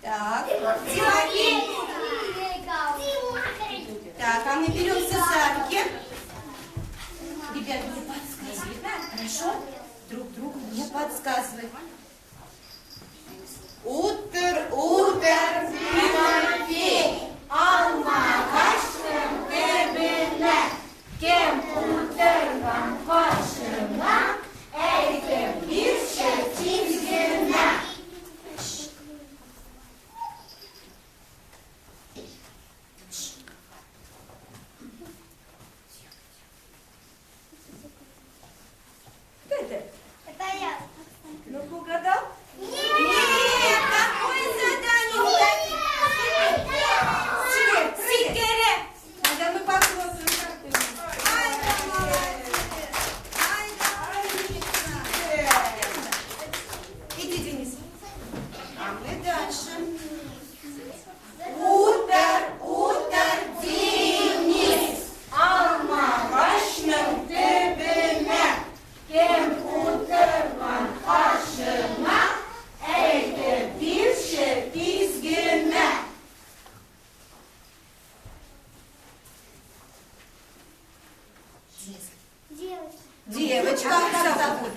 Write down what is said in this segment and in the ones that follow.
Так, Тимофей. Так, а мы беремся за руки. Ребят, не подсказывай. Хорошо? Друг другу не подсказывай. Утыр, утыр, Тимофей. Алмағашның төбенә. Кем утырган каршыңа, әйтеп бирче тиз генә. Кто это? Это я. Ну-ка, угадал? Нет! Какое задание? Сикере! Тогда мы похлопаем. Как ты? Ай, да молодец! Ай, да умница! Иди, Денис. А мы дальше. Утыр, утыр, Денис. Алмағашның төбенә. Кем утырган каршыңа, әйтеп бирче тиз генә. Девочка. Девочка, как зовут?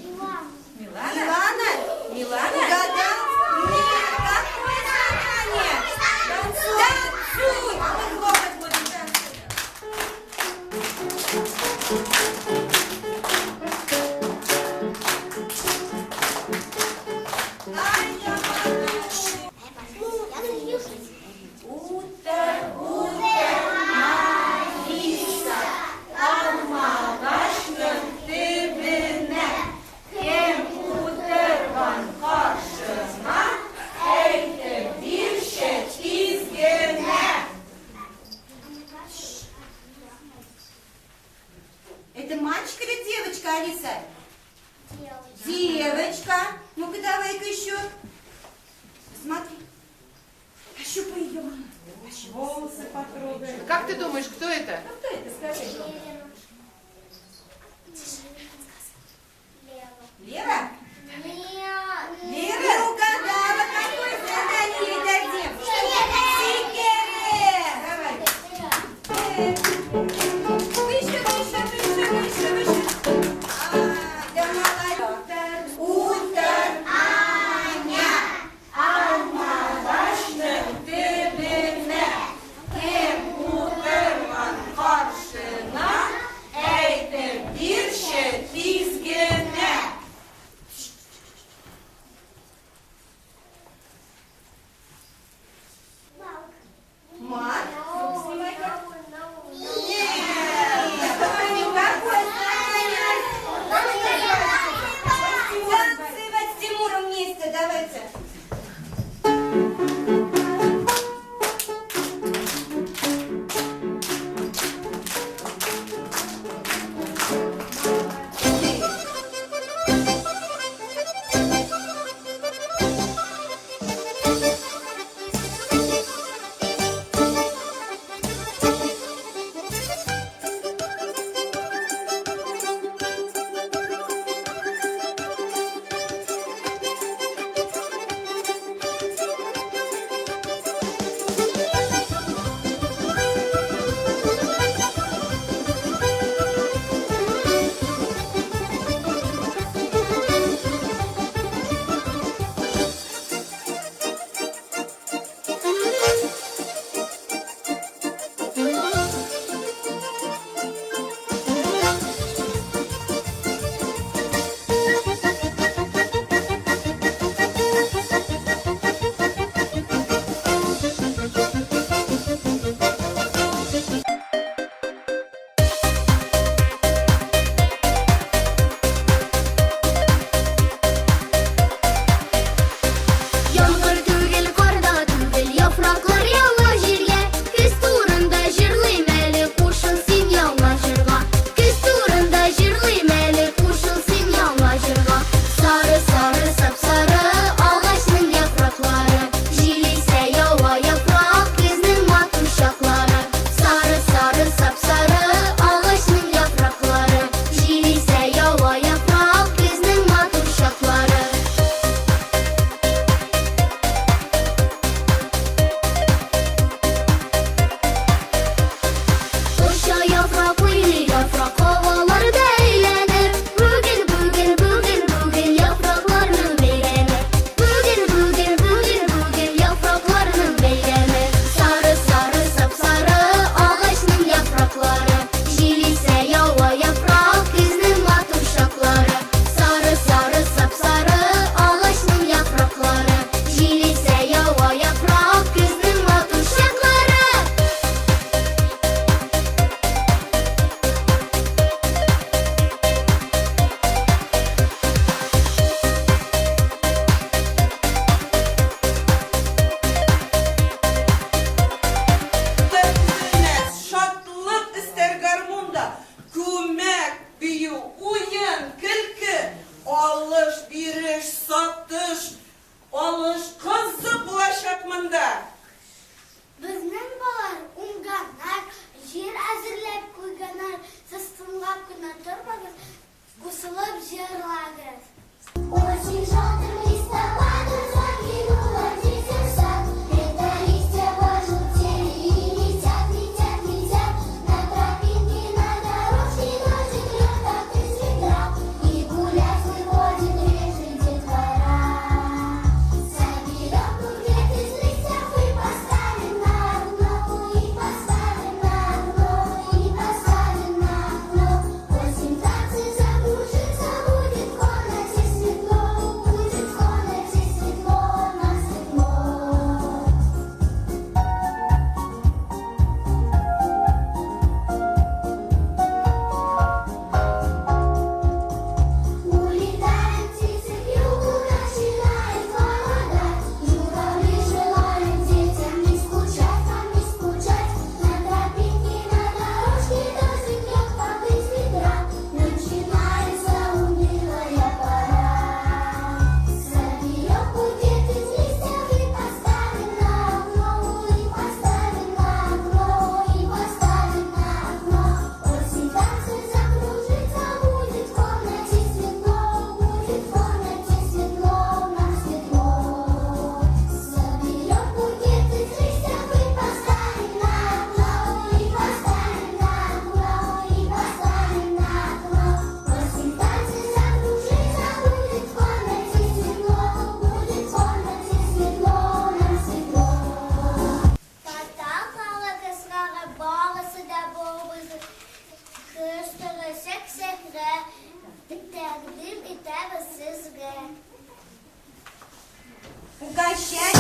Милана. Милана? Милана? Милана? Угадал? Нет, какое задание? Танцуй! Танцуй! А мы хлопать будем, танцуй. Ай, да молодцы! Утыр, утыр, Алиса, алмағашның төбенә. Кем утырган каршыңа, әйтеп бирче тиз генә. Это мальчик или девочка, Алиса? Девочка. Ну-ка, давай-ка еще. Смотри. Ощупай ее, мама. Волосы потрогай. Как ты думаешь, кто это? Ну, кто это, скажи? Лера. Лера? Нет. Лера не угадала. Какое задание ей дадим? Сикере. Давай. Выше, выше, выше, выше, выше. А, да молодец. Утыр, Аня. Алмағашның төбенә. Кем утырган каршыңа, Алыш-биреш, сатыш, алыш кызык булачак монда. Безнең балалар уңганнар, җир әзерләп куйганнар. Сез тыңлап кына тормагыз, кушылып җырлагыз. Осень желтым листопадом закинула детям в сад. Это листья пожелтели и летят, летят, летят. На тропинке, на дорожке дождик льет, как из ведра. И гулять выходит реже детвора. Соберем букет из листьев и поставим на окно, и поставим на окно, и поставим на окно. Осень в танце закружится, будет в комнате светло, будет в комнате светло, нам светло. Улетают птицы к югу, начинает холодать. Журавли желают детям не скучать, вам не скучать. На тропинке, на дорожке дождик льет, как из ведра. Начинается унылая пора. Соберем букет из листьев и поставим на окно, и поставим на окно, и поставим на окно. Осень в танце закружится, будет в комнате светло, будет в комнате светло, нам светло. Соберем букет из листьев и поставим на окно, и поставим на окно, и поставим на окно. Осень в танце закружится, будет в комнате светло, будет в комнате светло, нам светло. Татар халкы кызлары барысы да булбыз, кыштыры чәк-чәкрә, тәкъдим итәбез сезгә. Угощай.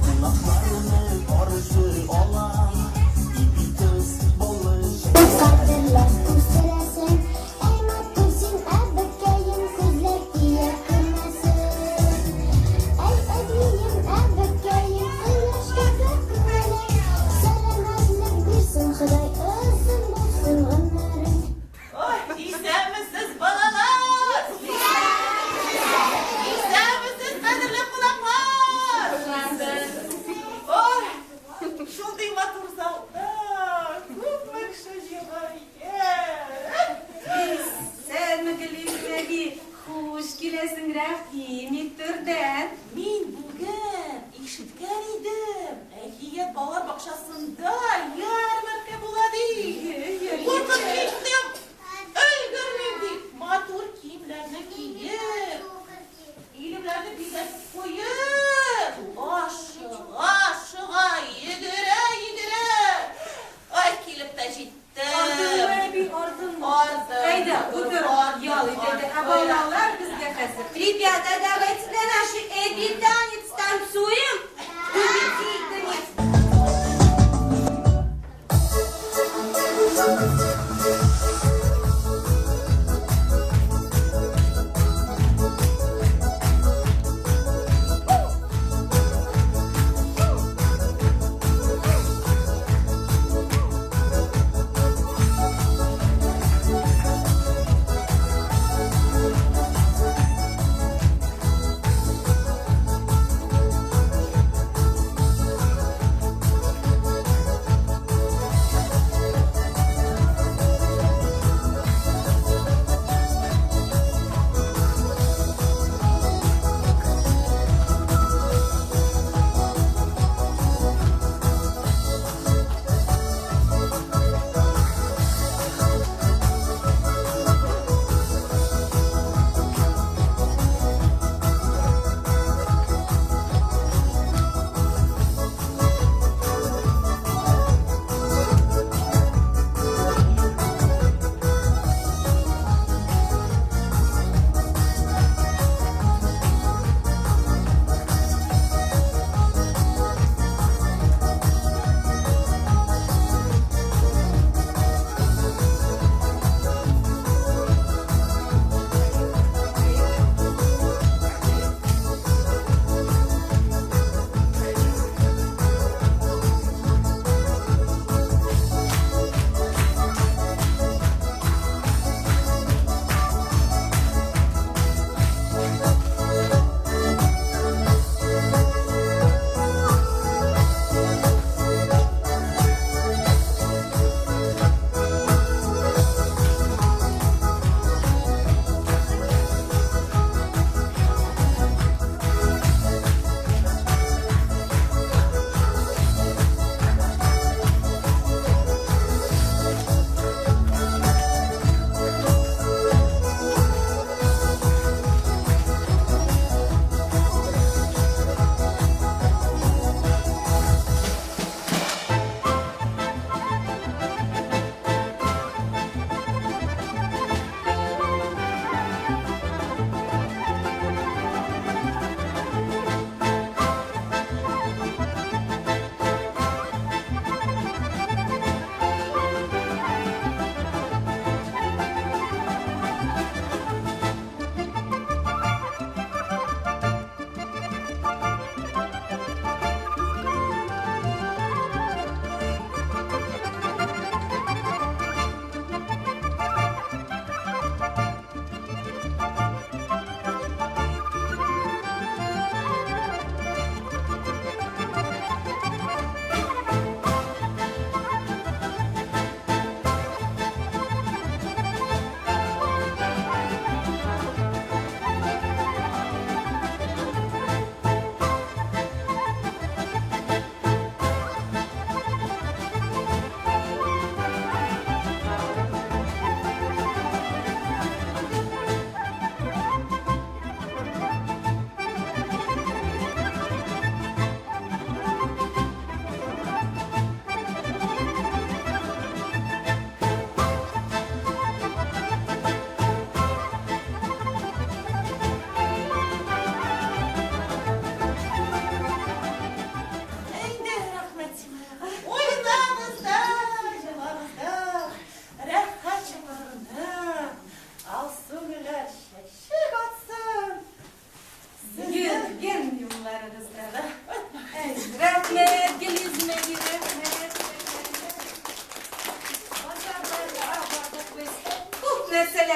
Кунакларны каршы ала ипи тоз балы. Кадерләп үстерәсең, әй матур син, әбекәем, күзләр тия күрмәсен. Әй әбием, әбекәем, кояш кебек күңелең, сәламәтлек бирсен Ходай, озын булсын гомерең. Ой, исәнмесез, балалар! Исәнмесез, кадерле кунаклар! Ой, шундый матур залда күпме кеше җыелган икән. Исәнме, Гөлүсә әби. Хуш киләсең, рәхим ит түрдән. Мин бүген ишеткән идем, Әкият балалар бакчасында ярмарка була ди. Куркып киттем, өлгермим дип, матур киемнәрне киеп, киемнәрне бизәп куеп, ашыга, ашыга, йөгерә, йөгерә. Ай, килеп тә җиттем. Ардыңмы, әби, ардыңмы? Ардым. Әйдә, утыр, ял ит, әйдә. Ә балалар безгә хәзер. Ребята, давайте на нашей Эбби танец танцуем. Убедительный.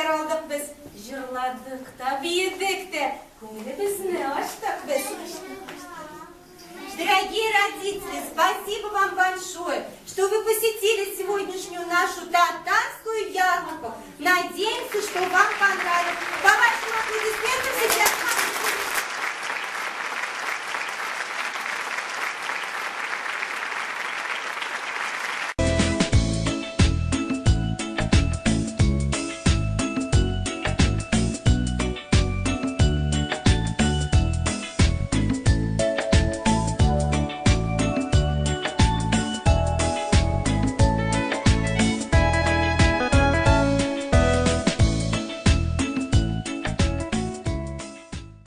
Бүләкләр алдык без. Җырладык та, биедек тә, күңелебезне ачтык без. Дорогие родители, спасибо вам большое, что вы посетили сегодняшнюю нашу